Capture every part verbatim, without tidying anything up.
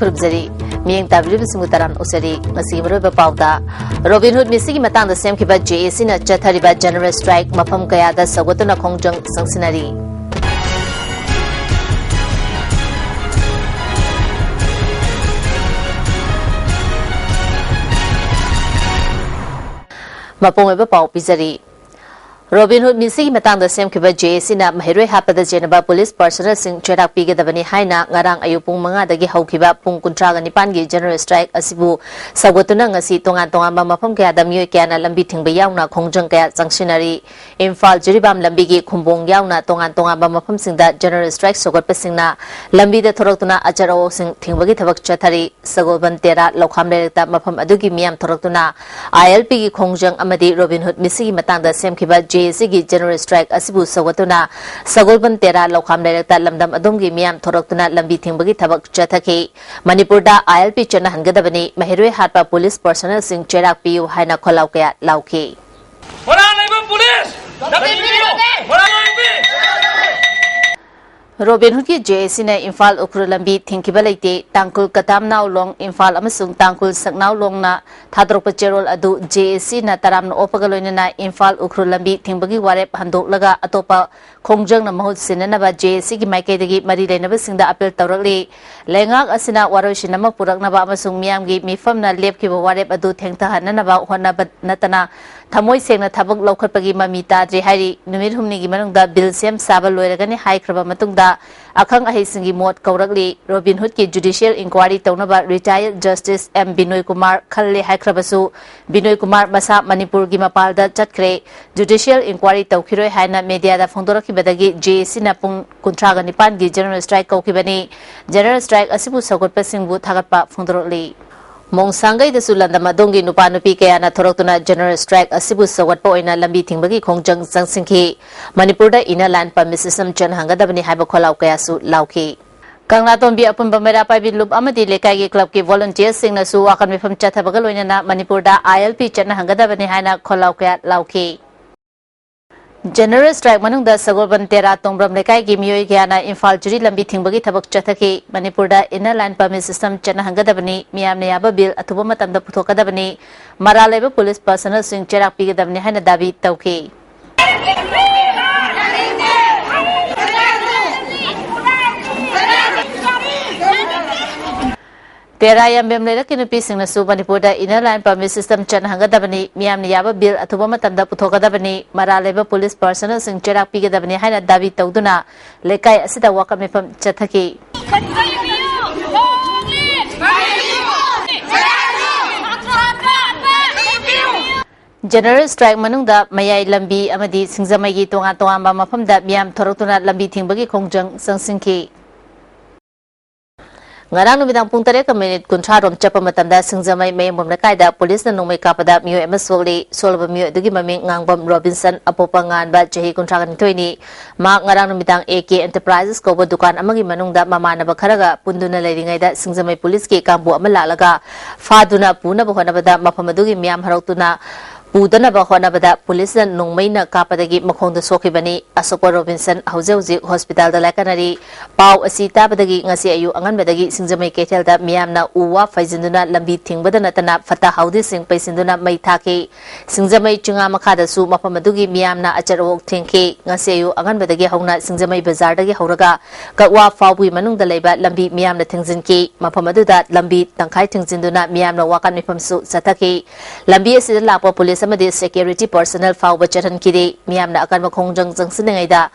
ꯈꯨꯔꯨꯝꯖꯔꯤ꯫ ꯃꯤꯠꯌꯦꯡ ꯇꯥꯕꯤꯔꯤꯕꯁꯤꯡꯕꯨ ꯇꯔꯥꯝꯅ ꯑꯣꯛꯆꯔꯤ꯫ ꯉꯁꯤꯒꯤ ꯃꯔꯨꯑꯣꯏꯕ ꯄꯥꯎꯗ, ꯔꯣꯕꯤꯟꯍꯨꯗ ꯃꯤꯁꯤꯒꯤ ꯃꯇꯥꯡꯗ ꯁꯦꯝꯈꯤꯕ ꯖꯦ ꯑꯦ ꯁꯤꯅ ꯆꯠꯊꯔꯤꯕ ꯖꯦꯅꯔꯦꯜ ꯁ꯭ꯇ꯭ꯔꯥꯏꯛ, ꯃꯐꯝ ꯀꯌꯥꯗ ꯁꯧꯒꯠꯇꯨꯅ ꯈꯣꯡꯖꯪ ꯆꯪꯁꯤꯟꯅꯔꯤ꯫ ꯃꯄꯨꯡ ꯑꯣꯏꯕ ꯄꯥꯎ ꯄꯤꯖꯔꯤ꯫ ꯔꯣꯕꯤꯟꯍꯨꯗ ꯃꯤꯁꯤꯒꯤ ꯃꯇꯥꯡꯗ ꯁꯦꯝꯈꯤꯕ ꯖꯦ ꯑꯦ ꯁꯤꯅ ꯃꯍꯩꯔꯣꯏ ꯍꯥꯠꯄꯗ ꯆꯦꯟꯅꯕ ꯄꯨꯂꯤꯁ ꯄꯥꯔꯁꯅꯦꯜꯁꯤꯡ ꯆꯩꯔꯥꯛ ꯄꯤꯒꯗꯕꯅꯤ ꯍꯥꯏꯅ ꯉꯔꯥꯡ ꯑꯌꯨꯛ ꯄꯨꯡ ꯃꯉꯥꯗꯒꯤ ꯍꯧꯈꯤꯕ ꯄꯨꯡ ꯀꯨꯟꯊ꯭ꯔꯥꯒ ꯅꯤꯄꯥꯟꯒꯤ ꯖꯦꯅꯔꯦꯜ ꯁ꯭ꯇ꯭ꯔꯥꯏꯛ ꯑꯁꯤꯕꯨ ꯁꯧꯒꯠꯇꯨꯅ ꯉꯁꯤ ꯇꯣꯉꯥꯟ ꯇꯣꯉꯥꯟꯕ ꯃꯐꯝ ꯀꯌꯥꯗ ꯃꯤꯑꯣꯏ ꯀꯌꯥꯅ ꯂꯝꯕꯤ ꯊꯤꯡꯕ ꯌꯥꯎꯅ ꯈꯣꯡꯖꯪ ꯀꯌꯥ ꯆꯪꯁꯤꯟꯅꯔꯤ꯫ ꯏꯝꯐꯥꯜ ꯖꯤꯔꯤꯕꯥꯝ ꯂꯝꯕꯤꯒꯤ ꯈꯨꯝꯕꯣꯡ ꯌꯥꯎꯅ ꯇꯣꯉꯥꯟ ꯇꯣꯉꯥꯟꯕ ꯃꯐꯝꯁꯤꯡꯗ ꯖꯦꯅꯔꯦꯜ ꯁ꯭ꯇ꯭ꯔꯥꯏꯛ ꯁꯧꯒꯠꯄꯁꯤꯡꯅ ꯂꯝꯕꯤꯗ ꯊꯣꯔꯛꯇꯨꯅ ꯑꯆꯥꯔ ꯑꯋꯥꯁꯤꯡ ꯊꯤꯡꯕꯒꯤ ꯊꯕꯛ ꯆꯠꯊꯔꯤ꯫ ꯁꯒꯣꯜꯕꯟ ꯇꯦꯔꯥ ꯂꯧꯈꯥꯝ ꯂꯩꯔꯛꯇ ꯃꯐꯝ ꯑꯗꯨꯒꯤ ꯃꯤꯌꯥꯝ ꯊꯣꯔꯛꯇꯨꯅ ꯑꯥꯏ ꯑꯦꯜ ꯄꯤꯒꯤ ꯈꯣꯡꯖꯪ ꯑꯃꯗꯤ ꯔꯣꯕꯤꯟꯍꯨꯗ ꯃꯤꯁꯤꯒꯤ ꯃꯇꯥꯡꯗ ꯁꯦꯝꯈꯤꯕ ꯖꯦ ꯑꯦ ꯁꯤꯒꯤ ꯖꯦꯅꯔꯦꯜ ꯁ꯭ꯇ꯭ꯔꯥꯏꯛ ꯑꯁꯤꯕꯨ ꯁꯧꯒꯠꯇꯨꯅ ꯁꯒꯣꯜꯕꯟ ꯇꯦꯔꯥ ꯂꯧꯈꯥꯝ ꯂꯩꯔꯛꯇ ꯂꯝꯗꯝ ꯑꯗꯣꯝꯒꯤ ꯃꯤꯌꯥꯝ ꯊꯣꯔꯛꯇꯨꯅ ꯂꯝꯕꯤ ꯊꯤꯡꯕꯒꯤ ꯊꯕꯛ ꯆꯠꯊꯈꯤ꯫ ꯃꯅꯤꯄꯨꯔꯗ ꯑꯥꯏ ꯑꯦꯜ ꯄꯤ ꯆꯠꯅꯍꯟꯒꯗꯕꯅꯤ, ꯃꯍꯩꯔꯣꯏ ꯍꯥꯠꯄ ꯄꯨꯂꯤꯁ ꯄꯥꯔꯁꯅꯦꯜꯁꯤꯡ ꯆꯩꯔꯥꯛ ꯄꯤꯌꯨ ꯍꯥꯏꯅ ꯈꯣꯜꯂꯥꯎ ꯀꯌꯥ ꯂꯥꯎꯈꯤ꯫ ꯃꯔꯥꯜ ꯂꯩꯕ ꯄꯨꯂꯤꯁ! ꯂꯝꯖꯤꯡꯕꯤꯌꯨ! ꯃꯔꯥꯜ ꯂꯩꯕꯤ! ꯔꯣꯕꯤꯟꯍꯨꯗꯀꯤ ꯖꯦ ꯑꯦ ꯁꯤꯅ ꯏꯝꯐꯥꯜ ꯎꯈ꯭ꯔꯨꯜ ꯂꯝꯕꯤ ꯊꯤꯡꯈꯤꯕ ꯂꯩꯇꯦ꯫ ꯇꯥꯡꯈꯨꯜ ꯀꯇꯥꯝ ꯅꯥꯎ ꯂꯣꯡ ꯏꯝꯐꯥꯜ ꯑꯃꯁꯨꯡ ꯇꯥꯡꯈꯨꯜ ꯁꯛꯅꯥꯎ ꯂꯣꯡꯅ ꯊꯥꯗꯣꯔꯛꯄ ꯆꯦꯔꯣꯜ ꯑꯗꯨ ꯖꯦ ꯑꯦ ꯁꯤꯅ ꯇꯔꯥꯝꯅ ꯑꯣꯛꯄꯒ ꯂꯣꯏꯅꯅ ꯏꯝꯐꯥꯜ ꯎꯈ꯭ꯔꯨꯜ ꯂꯝꯕꯤ ꯊꯤꯡꯕꯒꯤ ꯋꯥꯔꯦꯞ ꯍꯟꯗꯣꯛꯂꯒ ꯑꯇꯣꯞꯄ ꯈꯣꯡꯖꯪꯅ ꯃꯍꯨꯠ ꯁꯤꯟꯅꯅꯕ ꯖꯦ ꯑꯦ ꯁꯤꯒꯤ ꯃꯥꯏꯀꯩꯗꯒꯤ ꯃꯔꯤ ꯂꯩꯅꯕꯁꯤꯡꯗ ꯑꯄꯤꯜ ꯇꯧꯔꯛꯂꯤ꯫ ꯂꯩꯉꯥꯛ ꯑꯁꯤꯅ ꯋꯥꯔꯣꯏꯁꯤꯟ ꯑꯃ ꯄꯨꯔꯛꯅꯕ ꯑꯃꯁꯨꯡ ꯃꯤꯌꯥꯝꯒꯤ ꯃꯤꯐꯝꯅ ꯂꯦꯞꯈꯤꯕ ꯋꯥꯔꯦꯞ ꯑꯗꯨ ꯊꯦꯡꯊꯍꯟꯅꯅꯕ ꯍꯣꯠꯅꯕ ꯅꯠꯇꯅ ꯊꯃꯣꯏ ꯁꯦꯡꯅ ꯊꯕꯛ ꯂꯧꯈꯠꯄꯒꯤ ꯃꯃꯤ ꯇꯥꯗ꯭ꯔꯤ ꯍꯥꯏꯔꯤ꯫ ꯅꯨꯃꯤꯠ ꯍꯨꯝꯅꯤꯒꯤ ꯃꯅꯨꯡꯗ ꯕꯤꯜ ꯁꯦꯝ ꯁꯥꯕ ꯂꯣꯏꯔꯒꯅꯤ ꯍꯥꯏꯈ꯭ꯔꯕ ꯃꯇꯨꯡꯗ ꯑꯈꯪ ꯑꯍꯩꯁꯤꯡꯒꯤ ꯃꯣꯠ ꯀꯧꯔꯛꯂꯤ꯫ ꯔꯣꯕꯤꯟꯍꯨꯗꯀꯤ ꯖꯨꯗꯤꯁꯤꯌꯦꯜ ꯏꯟꯀ꯭ꯋꯥꯔꯤ ꯇꯧꯅꯕ ꯔꯤꯇꯥꯌꯔꯗ ꯖꯁꯇꯤꯁ ꯑꯦꯝ ꯕꯤꯅꯣꯏ ꯀꯨꯃꯥꯔ ꯈꯜꯂꯦ ꯍꯥꯏꯈ꯭ꯔꯕꯁꯨ, ꯕꯤꯅꯣꯏ ꯀꯨꯃꯥꯔ ꯃꯁꯥ ꯃꯅꯤꯄꯨꯔꯒꯤ ꯃꯄꯥꯜꯗ ꯆꯠꯈ꯭ꯔꯦ꯫ ꯖꯨꯗꯤꯁꯤꯌꯦꯜ ꯏꯟꯀ꯭ꯋꯥꯔꯤ ꯇꯧꯈꯤꯔꯣꯏ ꯍꯥꯏꯅ ꯃꯦꯗꯤꯌꯥꯗ ꯐꯣꯡꯗꯣꯔꯛꯈꯤꯕꯗꯒꯤ ꯖꯦ ꯑꯦ ꯁꯤꯅ ꯄꯨꯡ ꯀꯨꯟꯊ꯭ꯔꯥꯒ ꯅꯤꯄꯥꯟꯒꯤ ꯖꯦꯅꯔꯦꯜ ꯁ꯭ꯇ꯭ꯔꯥꯏꯛ ꯀꯧꯈꯤꯕꯅꯤ꯫ ꯖꯦꯅꯔꯦꯜ ꯁ꯭ꯇ꯭ꯔꯥꯏꯛ ꯑꯁꯤꯕꯨ ꯁꯧꯒꯠꯄꯁꯤꯡꯕꯨ ꯊꯥꯒꯠꯄ ꯐꯣꯡꯗꯣꯔꯛꯂꯤ꯫ ꯃꯣꯡꯁꯥꯡꯒꯩꯗꯁꯨ ꯂꯝꯗꯝ ꯑꯗꯣꯝꯒꯤ ꯅꯨꯄꯥ ꯅꯨꯄꯤ ꯀꯌꯥꯅ ꯊꯣꯔꯛꯇꯨꯅ ꯖꯦꯅꯔꯦꯜ ꯁ꯭ꯇ꯭ꯔꯥꯏꯛ ꯑꯁꯤꯕꯨ ꯁꯧꯒꯠꯄ ꯑꯣꯏꯅ ꯂꯝꯕꯤ ꯊꯤꯡꯕꯒꯤ ꯈꯣꯡꯖꯪ ꯆꯪꯁꯤꯟꯈꯤ꯫ ꯃꯅꯤꯄꯨꯔꯗ ꯏꯟꯅꯔ ꯂꯥꯏꯟ ꯄꯔꯃꯤꯠ ꯁꯤꯁꯇꯦꯝ ꯆꯠꯅꯍꯟꯒꯗꯕꯅꯤ ꯍꯥꯏꯕ ꯈꯣꯜꯂꯥꯎ ꯀꯌꯥꯁꯨ ꯂꯥꯎꯈꯤ꯫ ꯀꯪꯂꯥꯇꯣꯝꯕꯤ ꯑꯄꯨꯟꯕ ꯃꯩꯔꯥ ꯄꯥꯏꯕꯤ ꯂꯨꯞ ꯑꯃꯗꯤ ꯂꯩꯀꯥꯏꯒꯤ ꯀ꯭ꯂꯕꯀꯤ ꯚꯣꯂꯨꯟꯇꯤꯌꯔꯁꯤꯡꯅꯁꯨ ꯋꯥꯀꯠ ꯃꯤꯐꯝ ꯆꯠꯊꯕꯒ ꯂꯣꯏꯅꯅ ꯃꯅꯤꯄꯨꯔꯗ ꯑꯥꯏ ꯑꯦꯜ ꯄꯤ ꯆꯠꯅꯍꯟꯒꯗꯕꯅꯤ ꯍꯥꯏꯅ ꯈꯣꯜꯂꯥꯎ ꯀꯌꯥ ꯂꯥꯎꯈꯤ꯫ General strike ꯃꯅꯨꯡꯗ ꯁꯒꯣꯜꯕꯟ ꯇꯦꯔꯥ ꯇꯣꯡꯕ꯭ꯔꯝ ꯂꯩꯀꯥꯏꯒꯤ ꯃꯤꯑꯣꯏ ꯀꯌꯥꯅ ꯏꯝꯐꯥꯜ ꯖꯤꯔꯤ ꯂꯝꯕꯤ ꯊꯤꯡꯕꯒꯤ ꯊꯕꯛ ꯆꯠꯊꯈꯤ꯫ ꯃꯅꯤꯄꯨꯔꯗ inner line permit system ꯆꯠꯅꯍꯟꯒꯗꯕꯅꯤ, ꯃꯤꯌꯥꯝꯅ ꯌꯥꯕ ꯕꯤꯜ ꯑꯊꯨꯕ ꯃꯇꯝꯗ ꯄꯨꯊꯣꯛꯀꯗꯕꯅꯤ, ꯃꯔꯥꯜ ꯂꯩꯕ ꯄꯨꯂꯤꯁ personnelꯁꯤꯡ ꯆꯩꯔꯥꯛ ꯄꯤꯒꯗꯕꯅꯤ ꯍꯥꯏꯅ ꯗꯥꯕꯤ ꯇꯧꯈꯤ꯫ ꯇꯦꯔꯥ ꯌꯥꯝꯕꯦꯝ ꯂꯩꯔꯛꯀꯤ ꯅꯨꯄꯤꯁꯤꯡꯅꯁꯨ ꯃꯅꯤꯄꯨꯔꯗ inner line permit system ꯆꯠꯅꯍꯟꯒꯗꯕꯅꯤ, ꯃꯤꯌꯥꯝꯅ ꯌꯥꯕ ꯕꯤꯜ ꯑꯊꯨꯕ ꯃꯇꯝꯗ ꯄꯨꯊꯣꯛꯀꯗꯕꯅꯤ, ꯃꯔꯥꯜ ꯂꯩꯕ ꯄꯨꯂꯤꯁ personnelꯁꯤꯡ ꯆꯩꯔꯥꯛ ꯄꯤꯒꯗꯕꯅꯤ ꯍꯥꯏꯅ ꯗꯥꯕꯤ ꯇꯧꯗꯨꯅ ꯂꯩꯀꯥꯏ ꯑꯁꯤꯗ ꯋꯥꯀꯠ ꯃꯤꯐꯝ ꯆꯠꯊꯈꯤ꯫ General strike ꯃꯅꯨꯡꯗ ꯃꯌꯥꯏ ꯂꯝꯕꯤ ꯑꯃꯗꯤ ꯁꯤꯡꯖꯃꯩꯒꯤ ꯇꯣꯉꯥꯟ ꯇꯣꯉꯥꯟꯕ ꯃꯐꯝꯗ ꯃꯤꯌꯥꯝ ꯊꯣꯔꯛꯇꯨꯅ ꯂꯝꯕꯤ ꯊꯤꯡꯕꯒꯤ ꯈꯣꯡꯖꯪ ꯆꯪꯁꯤꯟꯈꯤ꯫ ꯉꯔꯥꯡ ꯅꯨꯃꯤꯗꯥꯡ ꯄꯨꯡ ꯇꯔꯦꯠꯀ ꯃꯤꯅꯤꯠ ꯀꯨꯟꯊ꯭ꯔꯥ ꯔꯣꯝ ꯆꯠꯄ ꯃꯇꯝꯗ ꯁꯤꯡꯖꯃꯩ ꯃꯌꯨꯝꯕꯝ ꯂꯩꯀꯥꯏꯗ ꯄꯨꯂꯤꯁꯅ ꯅꯣꯡꯃꯩ ꯀꯥꯞꯄꯗ ꯃꯤꯑꯣꯏ ꯑꯃ ꯁꯣꯛꯂꯤ꯫ ꯁꯣꯛꯂꯕ ꯃꯤꯑꯣꯏ ꯑꯗꯨꯒꯤ ꯃꯃꯤꯡ ꯉꯥꯡꯕꯝ ꯔꯣꯕꯤꯟꯁꯟ, ꯑꯄꯣꯛꯄ ꯉꯥꯟꯕ, ꯆꯍꯤ ꯀꯨꯟꯊ꯭ꯔꯥ ꯅꯤꯊꯣꯏꯅꯤ꯫ ꯃꯍꯥꯛ ꯉꯔꯥꯡ ꯅꯨꯃꯤꯗꯥꯡ ꯑꯦ ꯀꯦ ꯑꯦꯟꯇꯔꯄ꯭ꯔꯥꯏꯖꯦꯁ ꯀꯧꯕ ꯗꯨꯀꯥꯟ ꯑꯃꯒꯤ ꯃꯅꯨꯡꯗ ꯃꯃꯥꯟꯅꯕ ꯈꯔꯒ ꯄꯨꯟꯗꯨꯅ ꯂꯩꯔꯤꯉꯩꯗ ꯁꯤꯡꯖꯃꯩ ꯄꯨꯂꯤꯁꯀꯤ ꯀꯥꯡꯕꯨ ꯑꯃ ꯂꯥꯛꯂꯒ ꯐꯥꯗꯨꯅ ꯄꯨꯅꯕ ꯍꯣꯠꯅꯕꯗ ꯃꯐꯝ ꯑꯗꯨꯒꯤ ꯃꯤꯌꯥꯝ ꯍꯧꯔꯛꯇꯨꯅ ꯄꯨꯗꯅꯕ ꯍꯣꯠꯅꯕꯗ ꯄꯨꯂꯤꯁꯅ ꯅꯣꯡꯃꯩꯅ ꯀꯥꯞꯄꯗꯒꯤ ꯃꯈꯣꯡꯗ ꯁꯣꯛꯈꯤꯕꯅꯤ꯫ ꯑꯁꯣꯛꯄ ꯔꯣꯕꯤꯟꯁꯟ ꯍꯧꯖꯤꯛ ꯍꯧꯖꯤꯛ ꯍꯣꯁꯄꯤꯇꯥꯜꯗ ꯂꯥꯏꯀꯠꯅꯔꯤ꯫ ꯄꯥꯎ ꯑꯁꯤ ꯇꯥꯕꯗꯒꯤ ꯉꯁꯤ ꯑꯌꯨꯛ ꯑꯉꯟꯕꯗꯒꯤ ꯁꯤꯡꯖꯃꯩ ꯀꯩꯊꯦꯜꯗ ꯃꯤꯌꯥꯝꯅ ꯎ ꯋꯥ ꯐꯩꯖꯤꯟꯗꯨꯅ ꯂꯝꯕꯤ ꯊꯤꯡꯕꯗ ꯅꯠꯇꯅ ꯐꯠꯇ ꯍꯥꯎꯗꯤꯁꯤꯡ ꯄꯩꯁꯤꯟꯗꯨꯅ ꯃꯩ ꯊꯥꯈꯤ꯫ ꯁꯤꯡꯖꯃꯩ ꯆꯤꯉꯥ ꯃꯈꯥꯗꯁꯨ ꯃꯐꯝ ꯑꯗꯨꯒꯤ ꯃꯤꯌꯥꯝꯅ ꯑꯆꯠ ꯑꯋꯣꯛ ꯊꯤꯡꯈꯤ꯫ ꯉꯁꯤ ꯑꯌꯨꯛ ꯑꯉꯟꯕꯗꯒꯤ ꯍꯧꯅ ꯁꯤꯡꯖꯃꯩ ꯕꯖꯥꯔꯗꯒꯤ ꯍꯧꯔꯒ ꯀꯛꯋꯥ ꯐꯥꯎꯕꯒꯤ ꯃꯅꯨꯡꯗ ꯂꯩꯕ ꯂꯝꯕꯤ ꯃꯤꯌꯥꯝꯅ ꯊꯤꯡꯖꯤꯟꯈꯤ꯫ ꯃꯐꯝ ꯑꯗꯨꯗ ꯂꯝꯕꯤ ꯇꯪꯈꯥꯏ ꯊꯤꯡꯖꯤꯟꯗꯨꯅ ꯃꯤꯌꯥꯝꯅ ꯋꯥꯀꯠ ꯃꯤꯐꯝꯁꯨ ꯆꯠꯊꯈꯤ꯫ ꯂꯝꯕꯤ ꯑꯁꯤꯗ ꯂꯥꯛꯄ ꯄꯨꯂꯤꯁ ꯑꯃꯗꯤ ꯁꯦꯀ꯭ꯌꯨꯔꯤꯇꯤ ꯄꯔꯁꯅꯦꯜ ꯐꯥꯎꯕ ꯆꯠꯍꯟꯈꯤꯗꯦ꯫ ꯃꯤꯌꯥꯝꯅ ꯑꯀꯟꯕ ꯈꯣꯡꯖꯪ ꯆꯪꯁꯤꯟꯅꯤꯡꯉꯩꯗ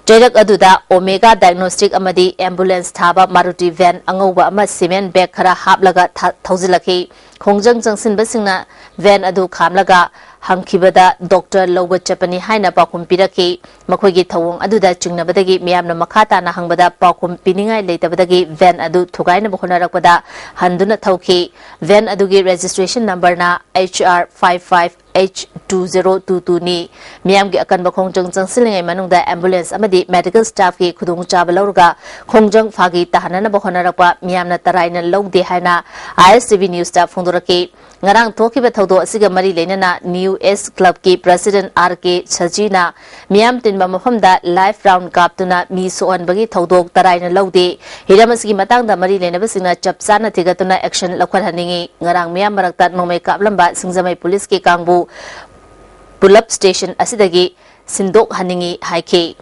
ꯆꯩꯔꯛ ꯑꯗꯨꯗ ꯑꯣꯃꯦꯒꯥ ꯗꯥꯏꯒꯅꯣꯁꯇꯤꯛ ꯑꯃꯗꯤ ꯑꯦꯝꯕꯨꯂꯦꯟꯁ ꯊꯥꯕ ꯃꯥꯔꯨꯇꯤ ꯚꯦꯟ ꯑꯉꯧꯕ ꯑꯃ ꯁꯤꯃꯦꯟ ꯕꯦꯒ ꯈꯔ ꯍꯥꯞꯂꯒ ꯊ-, ꯊꯧꯖꯤꯜꯂꯛꯈꯤ꯫ ꯈꯣꯡꯖꯪ ꯆꯪꯁꯤꯟꯕꯁꯤꯡꯅ ꯚꯦꯟ ꯑꯗꯨ ꯈꯥꯝꯂꯒ ꯍꯪꯈꯤꯕꯗ ꯗꯣꯛꯇꯔ ꯂꯧꯕ ꯆꯠꯄꯅꯤ ꯍꯥꯏꯅ ꯄꯥꯎꯈꯨꯝ ꯄꯤꯔꯛꯈꯤ꯫ ꯃꯈꯣꯏꯒꯤ ꯊꯧꯑꯣꯡ ꯑꯗꯨꯗ ꯆꯤꯡꯅꯕꯗꯒꯤ ꯃꯤꯌꯥꯝꯅ ꯃꯈꯥ ꯇꯥꯅ ꯍꯪꯕꯗ ꯄꯥꯎꯈꯨꯝ ꯄꯤꯅꯤꯡꯉꯥꯏ ꯂꯩꯇꯕꯗꯒꯤ ꯚꯦꯟ ꯑꯗꯨ ꯊꯨꯒꯥꯏꯅꯕ ꯍꯣꯠꯅꯔꯛꯄꯗ ꯍꯟꯗꯨꯅ ꯊꯧꯈꯤ꯫ ꯚꯦꯟ ꯑꯗꯨꯒꯤ ꯔꯦꯖꯤꯁꯇ꯭ꯔꯦꯁꯟ ꯅꯝꯕꯔꯅ H R five five H two zero two two ꯅꯤ꯫ ꯃꯤꯌꯥꯝꯒꯤ ꯑꯀꯟꯕ ꯈꯣꯡꯖꯪ ꯆꯪꯁꯤꯜꯂꯤꯉꯩ ꯃꯅꯨꯡꯗ ambulance ꯑꯃꯗꯤ medical staff ꯀꯤ ꯈꯨꯗꯣꯡꯆꯥꯕ ꯂꯧꯔꯒ ꯈꯣꯡꯖꯪ ꯐꯥꯒꯤ ꯇꯥꯍꯟꯅꯅꯕ ꯍꯣꯠꯅꯔꯛꯄ ꯃꯤꯌꯥꯝꯅ ꯇꯔꯥꯏꯅ ꯂꯧꯗꯦ ꯍꯥꯏꯅ I S T V news ꯇ ꯐꯣꯡꯗꯣꯔꯛꯈꯤ꯫ ꯉꯔꯥꯡ ꯊꯣꯛꯈꯤꯕ ꯊꯧꯗꯣꯛ ꯑꯁꯤꯒ ꯃꯔꯤ ꯂꯩꯅꯅ New Age Club ꯀꯤ president R K ꯁꯖꯤꯅ ꯃꯤꯌꯥꯝ ꯇꯤꯟꯕ ꯃꯐꯝꯗ live round ꯀꯥꯞꯇꯨꯅ ꯃꯤ ꯁꯣꯛꯍꯟꯕꯒꯤ ꯊꯧꯗꯣꯛ ꯇꯔꯥꯏꯅ ꯂꯧꯗꯦ꯫ ꯍꯤꯔꯝ ꯑꯁꯤꯒꯤ ꯃꯇꯥꯡꯗ ꯃꯔꯤ ꯂꯩꯅꯕꯁꯤꯡꯅ ꯆꯞ ꯆꯥꯅ ꯊꯤꯒꯠꯇꯨꯅ action ꯂꯧꯈꯠꯍꯟꯅꯤꯡꯏ꯫ ꯉꯔꯥꯡ ꯃꯤꯌꯥꯝ ꯃꯔꯛꯇ ꯅꯣꯡꯃꯩ ꯀꯥꯞꯂꯝꯕ ꯁꯤꯡꯖꯃꯩ police ꯀꯤ ꯀꯥꯡꯕꯨ ꯄꯨꯂꯞ station ꯑꯁꯤꯗꯒꯤ ꯁꯤꯟꯗꯣꯛꯍꯟꯅꯤꯡꯏ ꯍꯥꯏꯈꯤ꯫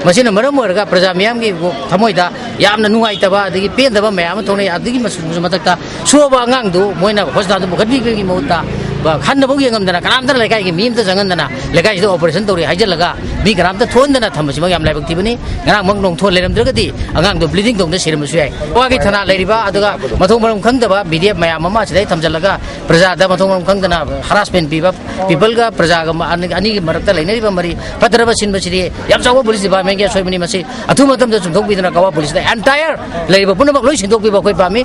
ꯃꯁꯤꯅ ꯃꯔꯝ ꯑꯣꯏꯔꯒ ꯄ꯭ꯔꯖꯥ ꯃꯤꯌꯥꯝꯒꯤ ꯊꯃꯣꯏꯗ ꯌꯥꯝꯅ ꯅꯨꯡꯉꯥꯏꯇꯕ ꯑꯗꯒꯤ ꯄꯦꯟꯗꯕ ꯃꯌꯥꯝ ꯑꯃ ꯊꯣꯛꯅꯩ꯫ ꯑꯗꯨꯒꯤ ꯃꯁꯨ-, ꯃꯊꯛꯇ ꯁꯣꯛꯑꯕ ꯑꯉꯥꯡꯗꯨ ꯃꯣꯏꯅ hospital ꯗ ꯄꯨꯈꯠꯄꯤꯕꯒꯤ ꯃꯍꯨꯠꯇ, ꯕ-, ꯈꯟꯅꯐꯥꯎ ꯌꯦꯡꯉꯝꯗꯅ, ꯀꯅꯥꯝꯇꯅ ꯂꯩꯀꯥꯏꯒꯤ ꯃꯤ ꯑꯃꯇ ꯆꯪꯍꯟꯗꯅ, ꯂꯩꯀꯥꯏꯁꯤꯗ operation ꯇꯧꯔꯤ ꯍꯥꯏꯖꯤꯜꯂꯒ ꯃꯤ ꯀꯅꯥꯝꯇ ꯊꯣꯛꯍꯟꯗꯅ ꯊꯝꯕꯁꯤꯃꯛ ꯌꯥꯝ ꯂꯥꯏꯕꯛ ꯊꯤꯕꯅꯤ꯫ ꯉꯔꯥꯡꯃꯛ ꯅꯣꯡꯊꯣꯛ ꯂꯩꯔꯝꯗ꯭ꯔꯒꯗꯤ ꯑꯉꯥꯡꯗꯣ bleeding ꯇꯧꯗꯅ ꯁꯤꯔꯝꯕꯁꯨ ꯌꯥꯏ꯫ ꯋꯥꯒꯤ ꯊꯅꯥ ꯂꯩꯔꯤꯕ ꯑꯗꯨꯒ ꯃꯊꯣꯡ ꯃꯔꯝ ꯈꯪꯗꯕ B D F ꯃꯌꯥꯝ ꯑꯃ ꯑꯁꯤꯗ ꯊꯝꯖꯤꯜꯂꯒ ꯄ꯭ꯔꯖꯥꯗ ꯃꯊꯣꯡ ꯃꯔꯝ ꯈꯪꯗꯅ harassment ꯄꯤꯕ, people ꯒ ꯄ꯭ꯔꯖꯥꯒ ꯃ-, ꯑꯅꯤ-, ꯑꯅꯤꯒꯤ ꯃꯔꯛꯇ ꯂꯩꯅꯔꯤꯕ ꯃꯔꯤ ꯐꯠꯇꯅꯕ ꯁꯤꯟꯕꯁꯤꯗꯤ ꯌꯥꯝ ꯆꯥꯎꯕ police department ꯒꯤ ꯑꯁꯣꯏꯕꯅꯤ꯫ ꯃꯁꯤ ꯑꯊꯨꯕ ꯃꯇꯝꯗ ꯆꯨꯝꯊꯣꯛꯄꯤꯗꯨꯅ ꯀꯛꯋꯥ police ꯇ entire ꯂꯩꯔꯤꯕ ꯄꯨꯝꯅꯃꯛ ꯂꯣꯏ ꯁꯤꯟꯗꯣꯛꯄꯤꯕ ꯑꯩꯈꯣꯏ ꯄꯥꯝꯃꯤ꯫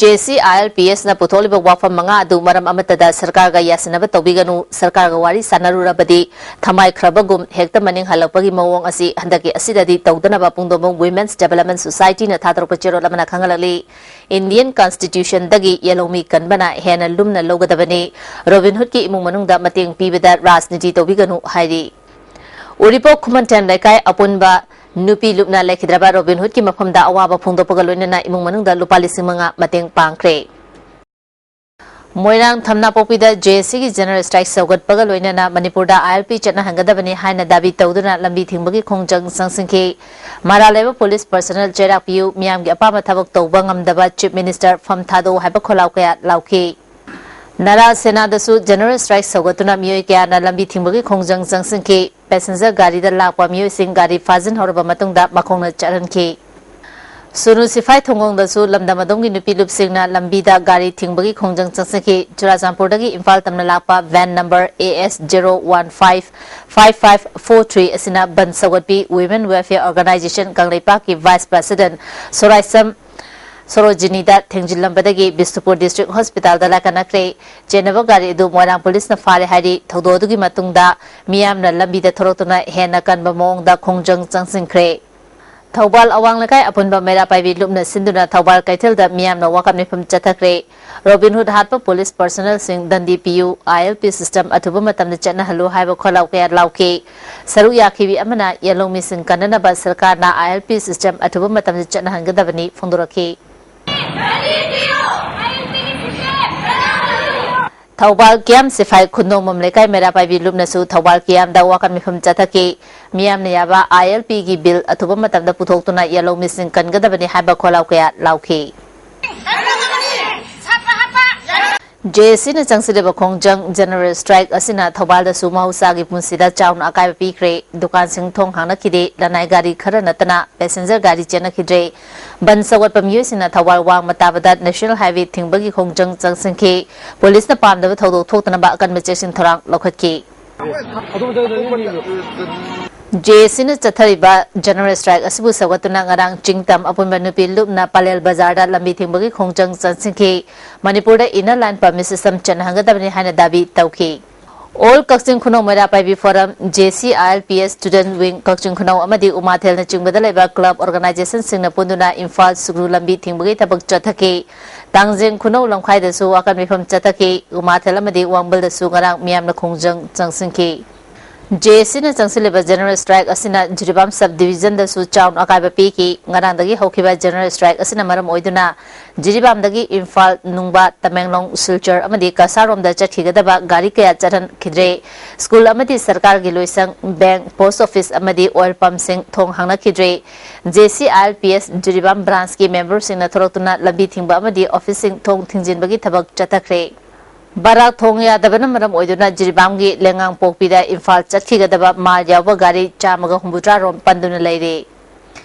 J C I L P S ꯅ ꯄꯨꯊꯣꯛꯂꯤꯕ ꯋꯥꯐꯝ ꯃꯉꯥ ꯑꯗꯨ ꯃꯔꯝ ꯑꯃꯠꯇꯗ ꯁꯔꯀꯥꯔꯒ ꯌꯥꯁꯤꯟꯅꯕ ꯇꯧꯕꯤꯒꯅꯨ꯫ ꯁꯔꯀꯥꯔꯒ ꯋꯥꯔꯤ ꯁꯥꯟꯅꯔꯨꯔꯕꯗꯤ ꯊꯃꯥꯏꯈ꯭ꯔꯕꯒꯨꯝ ꯍꯦꯛꯇ ꯃꯅꯤꯡ ꯍꯜꯂꯛꯄꯒꯤ ꯃꯑꯣꯡ ꯑꯁꯤ ꯍꯟꯗꯛꯀꯤ ꯑꯁꯤꯗꯗꯤ ꯇꯧꯗꯅꯕ ꯄꯨꯡꯗꯣꯡꯕꯝ Women's Development Society ꯅ ꯊꯥꯗꯣꯔꯛꯄ ꯆꯦꯔꯣꯜ ꯑꯃꯅ ꯈꯪꯍꯜꯂꯛꯂꯤ꯫ Indian Constitution ꯗꯒꯤ ꯌꯦꯜꯍꯧꯃꯤ ꯀꯟꯕꯅ ꯍꯦꯟꯅ ꯂꯨꯝꯅ ꯂꯧꯒꯗꯕꯅꯤ꯫ Robin Hood ꯀꯤ ꯏꯃꯨꯡ ꯃꯅꯨꯡꯗ ꯃꯇꯦꯡ ꯄꯤꯕꯗ ꯔꯥꯖꯅꯤꯇꯤ ꯇꯧꯕꯤꯒꯅꯨ ꯍꯥꯏꯔꯤ꯫ ꯎꯔꯤꯄꯣꯛ ꯈꯨꯃꯟꯊꯦꯜ ꯂꯩꯀꯥꯏ ꯑꯄꯨꯟꯕ ꯅꯨꯄꯤ ꯂꯨꯞꯅ ꯂꯩꯈꯤꯗ꯭ꯔꯕ Robin Hood ꯀꯤ ꯃꯐꯝꯗ ꯑꯋꯥꯕ ꯐꯣꯡꯗꯣꯛꯄꯒ ꯂꯣꯏꯅꯅ ꯏꯃꯨꯡ ꯃꯅꯨꯡꯗ ꯂꯨꯄꯥ ꯂꯤꯁꯤꯡ ꯃꯉꯥ ꯃꯇꯦꯡ ꯄꯥꯡꯈ꯭ꯔꯦ꯫ ꯃꯣꯏꯔꯥꯡ ꯊꯝꯅꯥꯄꯣꯛꯄꯤꯗ J S A ꯒꯤ general strike ꯁꯧꯒꯠꯄꯒ ꯂꯣꯏꯅꯅ ꯃꯅꯤꯄꯨꯔꯗ I L P ꯆꯠꯅꯍꯟꯒꯗꯕꯅꯤ ꯍꯥꯏꯅ ꯗꯥꯕꯤ ꯇꯧꯗꯨꯅ ꯂꯝꯕꯤ ꯊꯤꯡꯕꯒꯤ ꯈꯣꯡꯖꯪ ꯆꯪꯁꯤꯟꯈꯤ꯫ ꯃꯔꯥꯜ ꯂꯩꯕ police personnel ꯆꯩꯔꯥꯛ ꯄꯤꯌꯨ, ꯃꯤꯌꯥꯝꯒꯤ ꯑꯄꯥꯝꯕ ꯊꯕꯛ ꯇꯧꯕ ꯉꯝꯗꯕ Chief Minister ꯐꯝ ꯊꯥꯗꯣꯛꯎ ꯍꯥꯏꯕ ꯈꯣꯜꯂꯥꯎ ꯀꯌꯥ ꯂꯥꯎꯈꯤ꯫ ꯅꯔꯥ ꯁꯦꯅꯥꯗꯁꯨ general strike ꯁꯧꯒꯠꯇꯨꯅ ꯃꯤꯑꯣꯏ ꯀꯌꯥꯅ ꯂꯝꯕꯤ ꯊꯤꯡꯕꯒꯤ ꯈꯣꯡꯖꯪ ꯆꯪꯁꯤꯟꯈꯤ꯫ Passenger ꯒꯥꯔꯤꯗ ꯂꯥꯛꯄ ꯃꯤꯑꯣꯏꯁꯤꯡ ꯒꯥꯔꯤ ꯐꯥꯖꯤꯟꯍꯧꯔꯕ ꯃꯇꯨꯡꯗ ꯃꯈꯣꯡꯅ ꯆꯠꯍꯟꯈꯤ꯫ ꯁꯨꯅꯨ ꯁꯤꯐꯥꯏ ꯊꯣꯡꯒꯣꯡꯗꯁꯨ ꯂꯝꯗꯝ ꯑꯗꯣꯝꯒꯤ ꯅꯨꯄꯤ ꯂꯨꯞꯁꯤꯡꯅ ꯂꯝꯕꯤꯗ ꯒꯥꯔꯤ ꯊꯤꯡꯕꯒꯤ ꯈꯣꯡꯖꯪ ꯆꯪꯁꯤꯟꯈꯤ꯫ ꯆꯨꯔꯥꯆꯥꯟꯄꯨꯔꯗꯒꯤ ꯏꯝꯐꯥꯜ ꯇꯝꯅ ꯂꯥꯛꯄ van number A S zero one five five five four three ꯑꯁꯤꯅ ꯕꯟ ꯁꯧꯒꯠꯄꯤ꯫ Women Welfare Organization ꯀꯪꯂꯩꯄꯥꯛꯀꯤ vice president ꯁꯣꯔꯥꯏꯁꯝ ꯁꯣꯔꯣꯖꯤꯅꯤꯗ ꯊꯦꯡꯖꯤꯜꯂꯝꯕꯗꯒꯤ ꯕꯤꯁꯅꯨꯄꯨꯔ ꯗꯤꯁꯇ꯭ꯔꯤꯛ ꯍꯣꯁꯄꯤꯇꯥꯜꯗ ꯂꯥꯏꯀꯠꯅꯈ꯭ꯔꯦ꯫ ꯆꯦꯟꯅꯕ ꯒꯥꯔꯤ ꯑꯗꯨ ꯃꯣꯏꯔꯥꯡ ꯄꯨꯂꯤꯁꯅ ꯐꯥꯔꯦ ꯍꯥꯏꯔꯤ꯫ ꯊꯧꯗꯣꯛ ꯑꯗꯨꯒꯤ ꯃꯇꯨꯡꯗ ꯃꯤꯌꯥꯝꯅ ꯂꯝꯕꯤꯗ ꯊꯣꯔꯛꯇꯨꯅ ꯍꯦꯟꯅ ꯀꯟꯕ ꯃꯑꯣꯡꯗ ꯈꯣꯡꯖꯪ ꯆꯪꯁꯤꯟꯈ꯭ꯔꯦ꯫ ꯊꯧꯕꯥꯜ ꯑꯋꯥꯡ ꯂꯩꯀꯥꯏ ꯑꯄꯨꯟꯕ ꯃꯩꯔꯥ ꯄꯥꯏꯕꯤ ꯂꯨꯞꯅ ꯁꯤꯟꯗꯨꯅ ꯊꯧꯕꯥꯜ ꯀꯩꯊꯦꯜꯗ ꯃꯤꯌꯥꯝꯅ ꯋꯥꯀꯠ ꯃꯤꯐꯝ ꯆꯠꯊꯈ꯭ꯔꯦ꯫ ꯔꯣꯕꯤꯟ ꯍꯨꯗ ꯍꯥꯠꯄ ꯄꯨꯂꯤꯁ ꯄꯔꯁꯅꯦꯜꯁꯤꯡ ꯗꯟꯗꯤ ꯄꯤꯌꯨ, ILP system ꯑꯊꯨꯕ ꯃꯇꯝꯗ ꯆꯠꯅꯍꯜꯂꯨ ꯍꯥꯏꯕ ꯈꯣꯜꯂꯥꯎ ꯀꯌꯥ ꯂꯥꯎꯈꯤ꯫ ꯁꯔꯨꯛ ꯌꯥꯈꯤꯕꯤ ꯑꯃꯅ ꯌꯦꯜꯍꯧꯃꯤꯁꯤꯡ ꯀꯟꯅꯅꯕ ꯁꯔꯀꯥꯔꯅ ILP system ꯑꯊꯨꯕ ꯃꯇꯝꯗ ꯆꯠꯅꯍꯟꯒꯗꯕꯅꯤ ꯐꯣꯡꯗꯣꯔꯛꯈꯤ꯫ ꯊꯧꯕꯥꯜ ꯀꯤꯌꯥꯝ ꯁꯤꯐꯥꯏ ꯈꯨꯟꯗꯣꯡꯕꯝ ꯂꯩꯀꯥꯏ ꯃꯩꯔꯥ ꯄꯥꯏꯕꯤ ꯂꯨꯞꯅꯁꯨ ꯊꯧꯕꯥꯜ ꯀꯤꯌꯥꯝꯗ ꯋꯥꯀꯠ ꯃꯤꯐꯝ ꯆꯠꯊꯈꯤ꯫ ꯃꯤꯌꯥꯝꯅ ꯌꯥꯕ ILP ꯒꯤ ꯕꯤꯜ ꯑꯊꯨꯕ ꯃꯇꯝꯗ ꯄꯨꯊꯣꯛꯇꯨꯅ ꯌꯦꯜꯍꯧꯃꯤꯁꯤꯡ ꯀꯟꯒꯗꯕꯅꯤ ꯍꯥꯏꯕ ꯈꯣꯜꯂꯥꯎ ꯀꯌꯥ ꯂꯥꯎꯈꯤ꯫ JACꯅ ꯆꯪꯁꯤꯜꯂꯤꯕ ꯈꯣꯡꯖꯪ ꯖꯦꯅꯔꯦꯜ ꯁ꯭ꯇ꯭ꯔꯥꯏꯛ ꯑꯁꯤꯅ ꯊꯧꯕꯥꯜꯗꯁꯨ ꯃꯍꯧꯁꯥꯒꯤ ꯄꯨꯟꯁꯤꯗ ꯆꯥꯎꯅ ꯑꯀꯥꯏꯕ ꯄꯤꯈ꯭ꯔꯦ꯫ ꯗꯨꯀꯥꯟꯁꯤꯡ ꯊꯣꯡ ꯍꯥꯡꯅꯈꯤꯗꯦ꯫ ꯂꯅꯥꯏ ꯒꯥꯔꯤ ꯈꯔ ꯅꯠꯇꯅ ꯄꯦꯁꯦꯟꯖꯔ ꯒꯥꯔꯤ ꯆꯦꯟꯅꯈꯤꯗ꯭ꯔꯦ꯫ ꯕꯟ ꯁꯧꯒꯠꯄ ꯃꯤꯑꯣꯏꯁꯤꯡꯅ ꯊꯧꯕꯥꯜ ꯋꯥꯡꯃ ꯇꯥꯕꯗ ꯅꯦꯁꯅꯦꯜ ꯍꯥꯏꯋꯦ ꯊꯤꯡꯕꯒꯤ ꯈꯣꯡꯖꯪ ꯆꯪꯁꯤꯟꯈꯤ꯫ ꯄꯨꯂꯤꯁꯅ ꯄꯥꯝꯗꯕ ꯊꯧꯗꯣꯛ ꯊꯣꯛꯇꯅꯕ ꯑꯀꯟꯕ ꯆꯦꯛꯁꯤꯟ ꯊꯧꯔꯥꯡ ꯂꯧꯈꯠꯈꯤ꯫ JACꯅ ꯆꯠꯊꯔꯤꯕ ꯖꯦꯅꯔꯦꯜ ꯁ꯭ꯇ꯭ꯔꯥꯏꯛ ꯑꯁꯤꯕꯨ ꯁꯧꯒꯠꯇꯨꯅ ꯉꯔꯥꯡ ꯆꯤꯡꯇꯝ ꯑꯄꯨꯟꯕ ꯅꯨꯄꯤ ꯂꯨꯞꯅ ꯄꯂꯦꯜ ꯕꯖꯥꯔꯗ ꯂꯝꯕꯤ ꯊꯤꯡꯕꯒꯤ ꯈꯣꯡꯖꯪ ꯆꯪꯁꯤꯟꯈꯤ꯫ ꯃꯅꯤꯄꯨꯔꯗ ꯏꯟꯅꯔ ꯂꯥꯏꯟ ꯄꯔꯃꯤꯠ ꯁꯤꯁꯇꯦꯝ ꯆꯠꯅꯍꯟꯒꯗꯕꯅꯤ ꯍꯥꯏꯅ ꯗꯥꯕꯤ ꯇꯧꯈꯤ꯫ ꯑꯣꯜ ꯀꯛꯆꯤꯡ ꯈꯨꯅꯧ ꯃꯩꯔꯥ ꯄꯥꯏꯕꯤ ꯐꯣꯔꯝ, JCILPS ꯁ꯭ꯇꯨꯗꯦꯟꯠ ꯋꯤꯡ ꯀꯛꯆꯤꯡ ꯈꯨꯅꯧ ꯑꯃꯗꯤ ꯎꯃꯥꯊꯦꯜꯅꯆꯤꯡꯕꯗ ꯂꯩꯕ ꯀ꯭ꯂꯕ ꯑꯣꯔꯒꯅꯥꯏꯖꯦꯁꯟꯁꯤꯡꯅ ꯄꯨꯟꯗꯨꯅ ꯏꯝꯐꯥꯜ ꯁꯨꯒ꯭ꯔꯨ ꯂꯝꯕꯤ ꯊꯤꯡꯕꯒꯤ ꯊꯕꯛ ꯆꯠꯊꯈꯤ꯫ ꯇꯥꯡꯖꯦꯡ ꯈꯨꯅꯧ ꯂꯝꯈꯥꯏꯗꯁꯨ ꯋꯥꯀꯠ ꯃꯤꯐꯝ ꯆꯠꯊꯈꯤ꯫ ꯎꯃꯥꯊꯦꯜ ꯑꯃꯗꯤ ꯋꯥꯡꯕꯜꯗꯁꯨ ꯉꯔꯥꯡ ꯃꯤꯌꯥꯝꯅ ꯈꯣꯡꯖꯪ ꯆꯪꯁꯤꯟꯈꯤ꯫ JACꯅ ꯆꯪꯁꯤꯜꯂꯤꯕ ꯖꯦꯅꯔꯦꯜ ꯁ꯭ꯇ꯭ꯔꯥꯏꯛ ꯑꯁꯤꯅ ꯖꯤꯔꯤꯕꯥꯝ ꯁꯕ ꯗꯤꯕꯤꯖꯟꯗꯁꯨ ꯆꯥꯎꯅ ꯑꯀꯥꯏꯕ ꯄꯤꯈꯤ꯫ ꯉꯔꯥꯡꯗꯒꯤ ꯍꯧꯈꯤꯕ ꯖꯦꯅꯔꯦꯜ ꯁ꯭ꯇ꯭ꯔꯥꯏꯛ ꯑꯁꯤꯅ ꯃꯔꯝ ꯑꯣꯏꯗꯨꯅ ꯖꯤꯔꯤꯕꯥꯝꯗꯒꯤ ꯏꯝꯐꯥꯜ, ꯅꯨꯡꯕꯥ, ꯇꯃꯦꯡꯂꯣꯡ, ꯁꯤꯜꯆꯔ ꯑꯃꯗꯤ ꯀꯁꯥꯔꯣꯝꯗ ꯆꯠꯈꯤꯒꯗꯕ ꯒꯥꯔꯤ ꯀꯌꯥ ꯆꯠꯍꯟꯈꯤꯗ꯭ꯔꯦ꯫ ꯁ꯭ꯀꯨꯜ ꯑꯃꯗꯤ ꯁꯔꯀꯥꯔꯒꯤ ꯂꯣꯏꯁꯪ, ꯕꯦꯡꯛ, ꯄꯣꯁꯠ ꯑꯣꯐꯤꯁ ꯑꯃꯗꯤ ꯑꯣꯏꯜ ꯄꯝꯁꯤꯡ ꯊꯣꯡ ꯍꯥꯡꯅꯈꯤꯗ꯭ꯔꯦ꯫ JCILPS ꯖꯤꯔꯤꯕꯥꯝ ꯕ꯭ꯔꯥꯟꯁꯀꯤ ꯃꯦꯝꯕꯔꯁꯤꯡꯅ ꯊꯣꯔꯛꯇꯨꯅ ꯂꯝꯕꯤ ꯊꯤꯡꯕ ꯑꯃꯗꯤ ꯑꯣꯐꯤꯁꯁꯤꯡ ꯊꯣꯡ ꯊꯤꯡꯖꯤꯟꯕꯒꯤ ꯊꯕꯛ ꯆꯠꯊꯈ꯭ꯔꯦ꯫ ꯕꯔꯥꯛ ꯊꯣꯡ ꯌꯥꯗꯕꯅ ꯃꯔꯝ ꯑꯣꯏꯗꯨꯅ ꯖꯤꯔꯤꯕꯥꯝꯒꯤ ꯂꯩꯉꯥꯡꯄꯣꯛꯄꯤꯗ ꯏꯝꯐꯥꯜ ꯆꯠꯈꯤꯒꯗꯕ ꯃꯥꯜ ꯌꯥꯎꯕ ꯒꯥꯔꯤ ꯆꯥꯝꯃꯒ ꯍꯨꯝꯐꯨꯇꯔꯥ ꯔꯣꯝ ꯄꯟꯗꯨꯅ ꯂꯩꯔꯦ꯫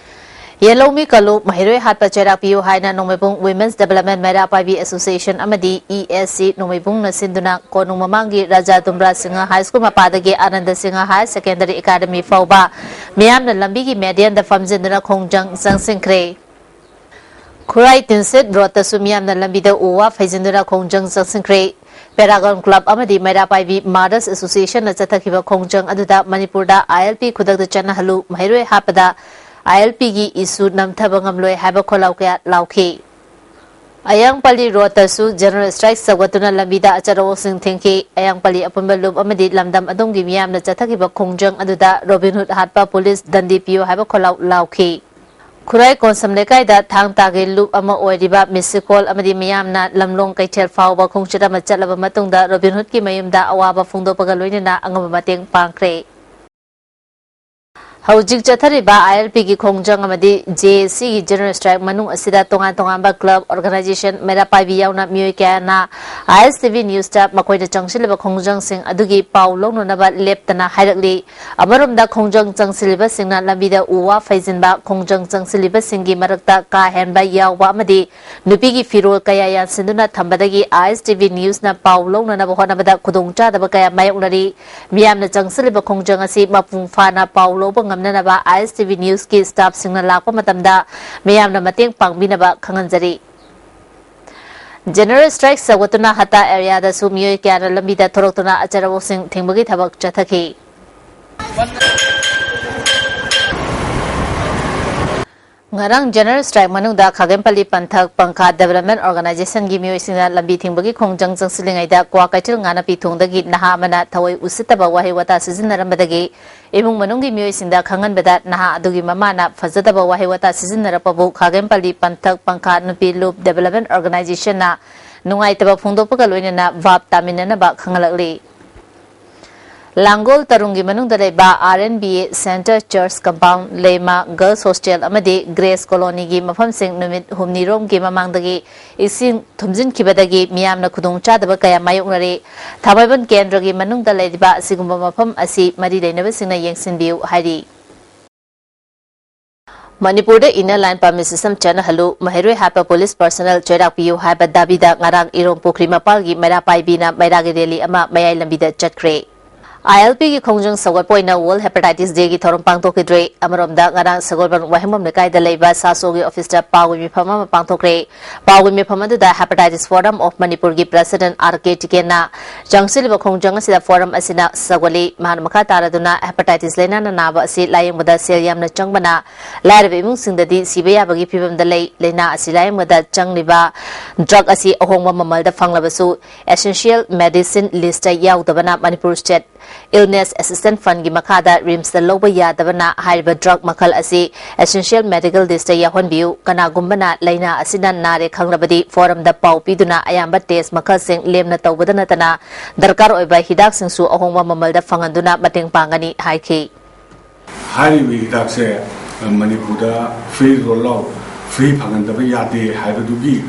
ꯌꯦꯜꯍꯧꯃꯤ ꯀꯜꯂꯨ, ꯃꯍꯩꯔꯣꯏ ꯍꯥꯠꯄ ꯆꯩꯔꯥꯛ ꯄꯤꯌꯨ ꯍꯥꯏꯅ ꯅꯣꯡꯃꯩꯕꯨꯡ Women's Development ꯃꯩꯔꯥ ꯄꯥꯏꯕꯤ Association ꯑꯃꯗꯤ ESC ꯅꯣꯡꯃꯩꯕꯨꯡꯅ ꯁꯤꯟꯗꯨꯅ ꯀꯣꯅꯨꯡ ꯃꯃꯥꯡꯒꯤ ꯔꯥꯖꯥ ꯗꯨꯝꯕ꯭ꯔꯥ ꯁꯤꯡꯍ ꯍꯥꯏ ꯁ꯭ꯀꯨꯜ ꯃꯄꯥꯗꯒꯤ Ananda Singh higher secondary academy ꯐꯥꯎꯕ ꯃꯤꯌꯥꯝꯅ ꯂꯝꯕꯤꯒꯤ ꯃꯦꯗꯤꯌꯟꯗ ꯐꯝꯖꯤꯟꯗꯨꯅ ꯈꯣꯡꯖꯪ ꯆꯪꯁꯤꯟꯈ꯭ꯔꯦ꯫ ꯈꯨꯔꯥꯏ ꯇꯤꯟꯁꯤꯠ ꯔꯣꯗꯇꯁꯨ ꯃꯤꯌꯥꯝꯅ ꯂꯝꯕꯤꯗ ꯎ ꯋꯥ ꯐꯩꯖꯤꯟꯗꯨꯅ ꯈꯣꯡꯖꯪ ꯆꯪꯁꯤꯟꯈ꯭ꯔꯦ꯫ ꯄꯦꯔꯥꯒꯣꯟ ꯀ꯭ꯂꯕ ꯑꯃꯗꯤ ꯃꯩꯔꯥ ꯄꯥꯏꯕꯤ ꯃꯥꯔꯗꯔꯁ ꯑꯦꯁꯣꯁꯤꯌꯦꯁꯟꯅ ꯆꯠꯊꯈꯤꯕ ꯈꯣꯡꯖꯪ ꯑꯗꯨꯗ ꯃꯅꯤꯄꯨꯔꯗ ꯑꯥꯏ ꯑꯦꯜ ꯄꯤ ꯈꯨꯗꯛꯇ ꯆꯠꯅꯍꯜꯂꯨ, ꯃꯍꯩꯔꯣꯏ ꯍꯥꯠꯄꯗ ꯑꯥꯏ ꯑꯦꯜ ꯄꯤꯒꯤ ꯏꯁꯨ ꯅꯝꯊꯕ ꯉꯝꯂꯣꯏ ꯍꯥꯏꯕ ꯈꯣꯜꯂꯥꯎ ꯀꯌꯥ ꯂꯥꯎꯈꯤ꯫ ꯑꯌꯥꯡꯄꯜꯂꯤ ꯔꯣꯗꯇꯁꯨ ꯖꯦꯅꯔꯦꯜ ꯁ꯭ꯇ꯭ꯔꯥꯏꯛ ꯁꯧꯒꯠꯇꯨꯅ ꯂꯝꯕꯤꯗ ꯑꯆꯠ ꯑꯋꯣꯛꯁꯤꯡ ꯊꯤꯡꯈꯤ꯫ ꯑꯌꯥꯡꯄꯜꯂꯤ ꯑꯄꯨꯟꯕ ꯂꯨꯞ ꯑꯃꯗꯤ ꯂꯝꯗꯝ ꯑꯗꯣꯝꯒꯤ ꯃꯤꯌꯥꯝꯅ ꯆꯠꯊꯈꯤꯕ ꯈꯣꯡꯖꯪ ꯑꯗꯨꯗ ꯔꯣꯕꯤꯟ ꯍꯨꯗ ꯍꯥꯠꯄ ꯄꯨꯂꯤꯁ ꯗꯟꯗꯤ ꯄꯤꯌꯨ ꯍꯥꯏꯕ ꯈꯣꯜꯂꯥꯎ ꯂꯥꯎꯈꯤ꯫ ꯈꯨꯔꯥꯏ ꯀꯣꯟꯁꯝ ꯂꯩꯀꯥꯏꯗ ꯊꯥꯡ ꯇꯥꯒꯤ ꯂꯨꯞ ꯑꯃ ꯑꯣꯏꯔꯤꯕ ꯃꯤꯁꯤꯀꯣꯜ ꯑꯃꯗꯤ ꯃꯤꯌꯥꯝꯅ ꯂꯝꯂꯣꯡ ꯀꯩꯊꯦꯜ ꯐꯥꯎꯕ ꯈꯣꯡꯆꯠ ꯑꯃ ꯆꯠꯂꯕ ꯃꯇꯨꯡꯗ ꯔꯣꯕꯤꯟ ꯍꯨꯗꯀꯤ ꯃꯌꯨꯝꯗ ꯑꯋꯥꯕ ꯐꯣꯡꯗꯣꯛꯄꯒ ꯂꯣꯏꯅꯅ ꯑꯉꯝꯕ ꯃꯇꯦꯡ ꯄꯥꯡꯈ꯭ꯔꯦ꯫ ꯍꯧꯖꯤꯛ ꯆꯠꯊꯔꯤꯕ ꯑꯥꯏ ꯑꯦꯜ ꯄꯤꯒꯤ ꯈꯣꯡꯖꯪ ꯑꯃꯗꯤ ꯖꯦ ꯑꯦ ꯁꯤꯒꯤ ꯖꯦꯅꯔꯦꯜ ꯁ꯭ꯇ꯭ꯔꯥꯏꯛ ꯃꯅꯨꯡ ꯑꯁꯤꯗ ꯇꯣꯉꯥꯟ ꯇꯣꯉꯥꯟꯕ ꯀ꯭ꯂꯕ, ꯑꯣꯔꯒꯅꯥꯏꯖꯦꯁꯟ, ꯃꯩꯔꯥ ꯄꯥꯏꯕꯤ ꯌꯥꯎꯅ ꯃꯤꯑꯣꯏ ꯀꯌꯥꯅ ꯑꯥꯏ ꯑꯦꯁ ꯇꯤ ꯚꯤ ꯅ꯭ꯌꯨꯁꯇ ꯃꯈꯣꯏꯅ ꯆꯪꯁꯤꯜꯂꯤꯕ ꯈꯣꯡꯖꯪꯁꯤꯡ ꯑꯗꯨꯒꯤ ꯄꯥꯎ ꯂꯧꯅꯅꯕ ꯂꯦꯞꯇꯅ ꯍꯥꯏꯔꯛꯂꯤ꯫ ꯑꯃꯔꯣꯝꯗ ꯈꯣꯡꯖꯪ ꯆꯪꯁꯤꯜꯂꯤꯕꯁꯤꯡꯅ ꯂꯝꯕꯤꯗ ꯎ ꯋꯥ ꯐꯩꯖꯤꯟꯕ, ꯈꯣꯡꯖꯪ ꯆꯪꯁꯤꯜꯂꯤꯕꯁꯤꯡꯒꯤ ꯃꯔꯛꯇ ꯀꯥ ꯍꯦꯟꯕ ꯌꯥꯎꯕ ꯑꯃꯗꯤ ꯅꯨꯄꯤꯒꯤ ꯐꯤꯔꯣꯜ ꯀꯌꯥ ꯌꯥꯟꯁꯤꯟꯗꯨꯅ ꯊꯝꯕꯗꯒꯤ ꯑꯥꯏ ꯑꯦꯁ ꯇꯤ ꯚꯤ ꯅ꯭ꯌꯨꯁꯅ ꯄꯥꯎ ꯂꯧꯅꯅꯕ ꯍꯣꯠꯅꯕꯗ ꯈꯨꯗꯣꯡꯆꯥꯗꯕ ꯀꯌꯥ ꯃꯥꯌꯣꯛꯅꯔꯤ꯫ ꯃꯤꯌꯥꯝꯅ ꯆꯪꯁꯤꯜꯂꯤꯕ ꯈꯣꯡꯖꯪ ꯑꯁꯤ ꯃꯄꯨꯡ ꯐꯥꯅ ꯄꯥꯎ ꯂꯧꯕ ꯉꯝꯅꯅꯕ ꯑꯥꯏ ꯑꯦꯁ ꯇꯤ ꯚꯤ ꯅ꯭ꯌꯨꯁꯀꯤ ꯁ꯭ꯇꯥꯐꯁꯤꯡꯅ ꯂꯥꯛꯄ ꯃꯇꯝꯗ ꯃꯤꯌꯥꯝꯅ ꯃꯇꯦꯡ ꯄꯥꯡꯕꯤꯅꯕ ꯈꯪꯍꯟꯖꯔꯤ꯫ ꯖꯦꯅꯔꯦꯜ ꯁ꯭ꯇ꯭ꯔꯥꯏꯛ ꯁꯧꯒꯠꯇꯨꯅ ꯍꯠꯇꯥ ꯑꯦꯔꯤꯌꯥꯗꯁꯨ ꯃꯤꯑꯣꯏ ꯀꯌꯥꯅ ꯂꯝꯕꯤꯗ ꯊꯣꯔꯛꯇꯨꯅ ꯑꯆꯠ ꯑꯋꯣꯛꯁꯤꯡ ꯊꯤꯡꯕꯒꯤ ꯊꯕꯛ ꯆꯠꯊꯈꯤ꯫ ꯉꯔꯥꯡ ꯖꯦꯅꯔꯦꯜ ꯁ꯭ꯇ꯭ꯔꯥꯏꯛ ꯃꯅꯨꯡꯗ ꯈꯥꯒꯦꯝꯄꯜꯂꯤ ꯄꯟꯊꯛ ꯄꯪꯈꯥ ꯗꯦꯕꯂꯞꯃꯦꯟ ꯑꯣꯔꯒꯅꯥꯏꯖꯦꯁꯟꯒꯤ ꯃꯤꯑꯣꯏꯁꯤꯡꯅ ꯂꯝꯕꯤ ꯊꯤꯡꯕꯒꯤ ꯈꯣꯡꯖꯪ ꯆꯪꯁꯤꯜꯂꯤꯉꯩꯗ ꯀ꯭ꯋꯥꯀꯩꯊꯦꯜ ꯉꯥꯅꯄꯤ ꯊꯣꯡꯗꯒꯤ ꯅꯍꯥ ꯑꯃꯅ ꯊꯑꯣꯏ ꯎꯁꯤꯠꯇꯕ ꯋꯥꯍꯩ ꯋꯥꯇꯥ ꯁꯤꯖꯤꯟꯅꯔꯝꯕꯗꯒꯤ ꯏꯃꯨꯡ ꯃꯅꯨꯡꯒꯤ ꯃꯤꯑꯣꯏꯁꯤꯡꯗ ꯈꯪꯍꯟꯕꯗ ꯅꯍꯥ ꯑꯗꯨꯒꯤ ꯃꯃꯥꯅ ꯐꯖꯗꯕ ꯋꯥꯍꯩ ꯋꯥꯇꯥ ꯁꯤꯖꯤꯟꯅꯔꯛꯄꯕꯨ ꯈꯥꯒꯦꯝꯄꯜꯂꯤ ꯄꯟꯊꯛ ꯄꯪꯈꯥ ꯅꯨꯄꯤ ꯂꯨꯞ ꯗꯦꯕꯂꯞꯃꯦꯟ ꯑꯣꯔꯒꯅꯥꯏꯖꯦꯁꯟꯅ ꯅꯨꯡꯉꯥꯏꯇꯕ ꯐꯣꯡꯗꯣꯛꯄꯒ ꯂꯣꯏꯅꯅ ꯚꯥꯞ ꯇꯥꯃꯤꯟꯅꯅꯕ ꯈꯪꯍꯜꯂꯛꯂꯤ꯫ ꯂꯥꯡꯒꯣꯜ ꯇꯔꯨꯡꯒꯤ ꯃꯅꯨꯡꯗ ꯂꯩꯕ R N B A centre church compound, ꯂꯩꯃ ꯒꯔꯜꯁ ꯍꯣꯁꯇꯦꯜ ꯑꯃꯗꯤ ꯒ꯭ꯔꯦꯁ ꯀꯣꯂꯣꯅꯤꯒꯤ ꯃꯐꯝꯁꯤꯡ ꯅꯨꯃꯤꯠ ꯍꯨꯝꯅꯤꯔꯣꯝꯒꯤ ꯃꯃꯥꯡꯗꯒꯤ ꯏꯁꯤꯡ ꯊꯨꯝꯖꯤꯟꯈꯤꯕꯗꯒꯤ ꯃꯤꯌꯥꯝꯅ ꯈꯨꯗꯣꯡꯆꯥꯗꯕ ꯀꯌꯥ ꯃꯥꯌꯣꯛꯅꯔꯦ꯫ ꯊꯥꯡꯃꯩꯕꯟ ꯀꯦꯟꯗ꯭ꯔꯒꯤ ꯃꯅꯨꯡꯗ ꯂꯩꯔꯤꯕ ꯑꯁꯤꯒꯨꯝꯕ ꯃꯐꯝ ꯑꯁꯤ ꯃꯔꯤ ꯂꯩꯅꯕꯁꯤꯡꯅ ꯌꯦꯡꯁꯤꯟꯕꯤꯌꯨ ꯍꯥꯏꯔꯤ꯫ ꯃꯅꯤꯄꯨꯔꯗ ꯏꯟꯅꯔ ꯂꯥꯏꯟ ꯄꯔꯃꯤꯠ ꯁꯤꯁꯇꯦꯝ ꯆꯠꯅꯍꯜꯂꯨ, ꯃꯍꯩꯔꯣꯏ ꯍꯥꯠꯄ ꯄꯨꯂꯤꯁ ꯄꯔꯁꯅꯦꯜ ꯆꯩꯔꯥꯛ ꯄꯤꯌꯨ ꯍꯥꯏꯕ ꯗꯥꯕꯤꯗ ꯉꯔꯥꯡ ꯏꯔꯣꯝ ꯄꯨꯈ꯭ꯔꯤ ꯃꯄꯥꯜꯒꯤ ꯃꯩꯔꯥ ꯄꯥꯏꯕꯤꯅ ꯃꯩꯔꯥꯒꯤ ꯔꯦꯂꯤ ꯑꯃ ꯃꯌꯥꯏ ꯂꯝꯕꯤꯗ ꯆꯠꯈ꯭ꯔꯦ꯫ ILP ꯒꯤ ꯈꯣꯡꯖꯪ ꯁꯧꯒꯠꯄ ꯑꯣꯏꯅ World Hepatitis Day ꯒꯤ ꯊꯧꯔꯝ ꯄꯥꯡꯊꯣꯛꯈꯤꯗ꯭ꯔꯦ꯫ ꯑꯃꯔꯣꯝꯗ, ꯉꯔꯥꯡ ꯁꯒꯣꯜꯕꯟ ꯋꯥꯍꯦꯡꯕꯝ ꯂꯩꯀꯥꯏꯗ ꯂꯩꯕ ꯁꯥꯁꯣꯒꯤ ꯑꯣꯐꯤꯁꯇ ꯄꯥꯎꯒꯤ ꯃꯤꯐꯝ ꯑꯃ ꯄꯥꯡꯊꯣꯛꯈ꯭ꯔꯦ꯫ ꯄꯥꯎꯒꯤ ꯃꯤꯐꯝ ꯑꯗꯨꯗ Hepatitis Forum of Manipur ꯒꯤ President R K ꯇꯤꯀꯦꯟꯅ ꯆꯪꯁꯤꯜꯂꯤꯕ ꯈꯣꯡꯖꯪ ꯑꯁꯤꯗ forum ꯑꯁꯤꯅ ꯁꯧꯒꯠꯂꯤ꯫ ꯃꯍꯥꯛꯅ ꯃꯈꯥ ꯇꯥꯔꯗꯨꯅ, hepatitis ꯂꯥꯏꯅꯥꯅ ꯅꯥꯕ ꯑꯁꯤ ꯂꯥꯌꯦꯡꯕꯗ ꯁꯦꯜ ꯌꯥꯝꯅ ꯆꯪꯕꯅ ꯂꯥꯏꯔꯕ ꯏꯃꯨꯡꯁꯤꯡꯗꯗꯤ ꯁꯤꯕ ꯌꯥꯕꯒꯤ ꯐꯤꯕꯝꯗ ꯂꯩ꯫ ꯂꯥꯏꯅꯥ ꯑꯁꯤ ꯂꯥꯌꯦꯡꯕꯗ ꯆꯪꯂꯤꯕ drug ꯑꯁꯤ ꯑꯍꯣꯡꯕ ꯃꯃꯜꯗ ꯐꯪꯂꯕꯁꯨ, essential medicine list ꯇ ꯌꯥꯎꯗꯕꯅ Manipur State Illness Assistance Fund ꯒꯤ ꯃꯈꯥꯗ RIMS ꯇ ꯂꯧꯕ ꯌꯥꯗꯕꯅ ꯍꯥꯏꯔꯤꯕ drug ꯃꯈꯜ ꯑꯁꯤ essential medical list ꯇ ꯌꯥꯎꯍꯟꯕꯤꯌꯨ꯫ ꯀꯅꯥꯒꯨꯝꯕꯅ ꯂꯥꯏꯅꯥ ꯑꯁꯤꯅ ꯅꯥꯔꯦ ꯈꯪꯂꯕꯗꯤ, forum ꯗ ꯄꯥꯎ ꯄꯤꯗꯨꯅ ꯑꯌꯥꯝꯕ test ꯃꯈꯜꯁꯤꯡ ꯂꯦꯝꯅ ꯇꯧꯕꯗ ꯅꯠꯇꯅ, ꯗꯔꯀꯥꯔ ꯑꯣꯏꯕ ꯍꯤꯗꯥꯛꯁꯤꯡꯁꯨ ꯑꯍꯣꯡꯕ ꯃꯃꯜꯗ ꯐꯪꯍꯟꯗꯨꯅ ꯃꯇꯦꯡ ꯄꯥꯡꯒꯅꯤ ꯍꯥꯏꯈꯤ꯫ ꯍꯥꯏꯔꯤꯕ ꯍꯤꯗꯥꯛꯁꯦ, ꯑ, ꯃꯅꯤꯄꯨꯔꯗ free roll out, free ꯐꯪꯍꯟꯗꯕ ꯌꯥꯗꯦ ꯍꯥꯏꯕꯗꯨꯒꯤ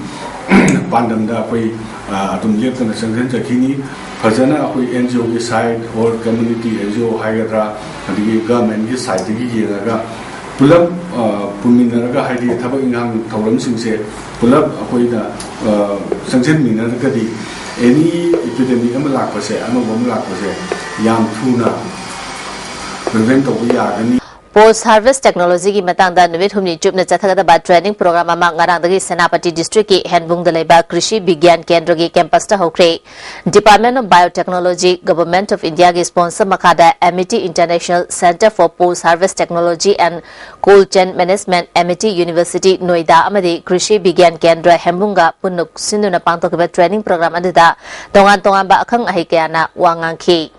ꯄꯥꯟꯗꯝꯗ ꯑꯩꯈꯣꯏ, ꯑ, ꯑꯗꯨꯝ ꯂꯦꯞꯇꯅ ꯆꯪꯁꯤꯟꯖꯈꯤꯅꯤ꯫ ꯐꯖꯅ ꯑꯩꯈꯣꯏ NGO ꯒꯤ side or community NGO ꯍꯥꯏꯒꯗ꯭ꯔꯥ, ꯑꯗꯒꯤ government ꯀꯤ side ꯇꯒꯤ ꯌꯦꯡꯉꯒ ꯄꯨꯂꯞ, ꯑ, ꯄꯨꯟꯃꯤꯟꯅꯔꯒ, ꯍꯥꯏꯗꯤ ꯊꯕꯛ ꯏꯟꯈꯥꯡ ꯊꯧꯔꯝꯁꯤꯡꯁꯦ ꯄꯨꯂꯞ ꯑꯩꯈꯣꯏꯅ, ꯑ, ꯆꯪꯁꯤꯟꯃꯤꯟꯅꯔꯒꯗꯤ any epidemic ꯑꯃ ꯂꯥꯛꯄꯁꯦ, ꯑꯅꯧꯕ ꯑꯃ ꯂꯥꯛꯄꯁꯦ ꯌꯥꯝ ꯊꯨꯅ prevent ꯇꯧꯕ ꯌꯥꯒꯅꯤ꯫ Post harvest technology ꯒꯤ ꯃꯇꯥꯡꯗ ꯅꯨꯃꯤꯠ ꯍꯨꯝꯅꯤ ꯆꯨꯞꯅ ꯆꯠꯊꯒꯗꯕ training program ꯑꯃ ꯉꯔꯥꯡꯗꯒꯤ ꯁꯦꯅꯥꯄꯇꯤ district ꯀꯤ ꯍꯦꯟꯕꯨꯡꯗ ꯂꯩꯕ ꯀ꯭ꯔꯤꯁꯤ ꯕꯤꯒ꯭ꯌꯥꯟ ꯀꯦꯟꯗ꯭ꯔꯒꯤ campus ꯇ ꯍꯧꯈ꯭ꯔꯦ꯫ Department of Biotechnology, Government of India ꯒꯤ sponsor ꯃꯈꯥꯗ Amity International Center for Post Harvest Technology and Cold Chain Management, Amity University, Noida ꯑꯃꯗꯤ ꯀ꯭ꯔꯤꯁꯤ ꯕꯤꯒ꯭ꯌꯥꯟ ꯀꯦꯟꯗ꯭ꯔ ꯍꯦꯝꯕꯨꯡꯒ ꯄꯨꯟꯅ ꯁꯤꯟꯗꯨꯅ ꯄꯥꯡꯊꯣꯛꯈꯤꯕ training program ꯑꯗꯨꯗ ꯇꯣꯉꯥꯟ ꯇꯣꯉꯥꯟꯕ ꯑꯈꯪ ꯑꯍꯩ ꯀꯌꯥꯅ ꯋꯥ ꯉꯥꯡꯈꯤ꯫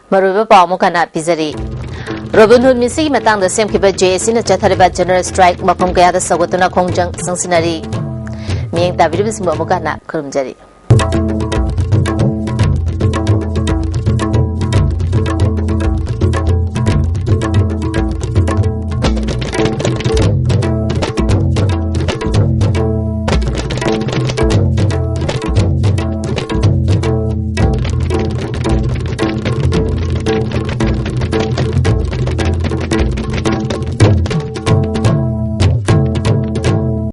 ꯃꯔꯨꯑꯣꯏꯕ ꯄꯥꯎ ꯑꯃꯨꯛ ꯍꯟꯅ ꯄꯤꯖꯔꯤ꯫ Robinhood ꯃꯤꯁꯤꯒꯤ ꯃꯇꯥꯡꯗ ꯁꯦꯝꯈꯤꯕ JAC ꯅ ꯆꯠꯊꯔꯤꯕ general strike ꯃꯐꯝ ꯀꯌꯥꯗ ꯁꯧꯒꯠꯇꯨꯅ ꯈꯣꯡꯖꯪ ꯆꯪꯁꯤꯟꯅꯔꯤ꯫ ꯃꯤꯠꯌꯦꯡ ꯇꯥꯕꯤꯔꯤꯕꯁꯤꯡꯕꯨ ꯑꯃꯨꯛ ꯍꯟꯅ ꯈꯨꯔꯨꯝꯖꯔꯤ꯫